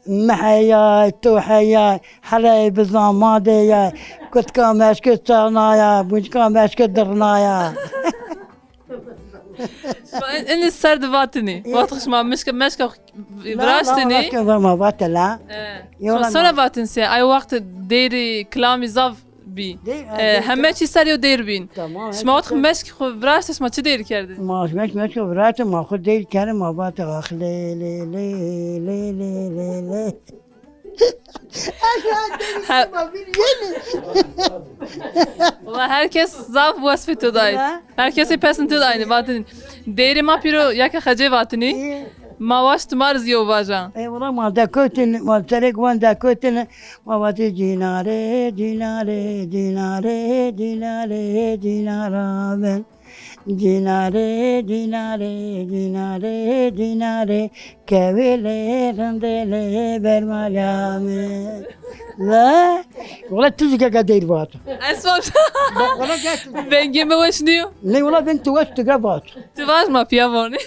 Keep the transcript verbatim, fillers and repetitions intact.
Mi heyay, to heyay, heley bizan ma de yay. Kutka meşke çarnaya, bucka meşke dirnaya. Şima in-, ini ser di vatinî. Wextê şima mişke, meşka xu-, viraştinî. Meşke ma vate la. E, şima sona vatin se, ay wext dêrî kilamî zaf bî. E, heme çî ser yo dêr bîn. Tamam. Şima wext meşk xu viraşte, şima çi dêr kerdin? Ma meşk, meşk xu viraşte, ma xu dêr kerdin, ma vate ax lê, lê, lê, lê, lê, lê, lê. Her-, Wala her kes zaf wesfê to dayî. Her kesê pesn to dayî. Vatin dêrê ma pîro yeke xecê vatinî. Ma waşt ma rê zî yew vaja. E, wala ma dekotin, ma serek wan dekotin. Ma vatî cînare, cînare, cînare, cînare, cînara ben. Cînare, cînare, cînare, cînare, kewêlê rindêlê bermalya mi. La, wala tu zî keke deyr vato. Ez vaj. Bak, wala gel. Vengê mi weş nîyo. Ne, wala ben tu weş tu ge vato. Tu vaj ma piya vanê.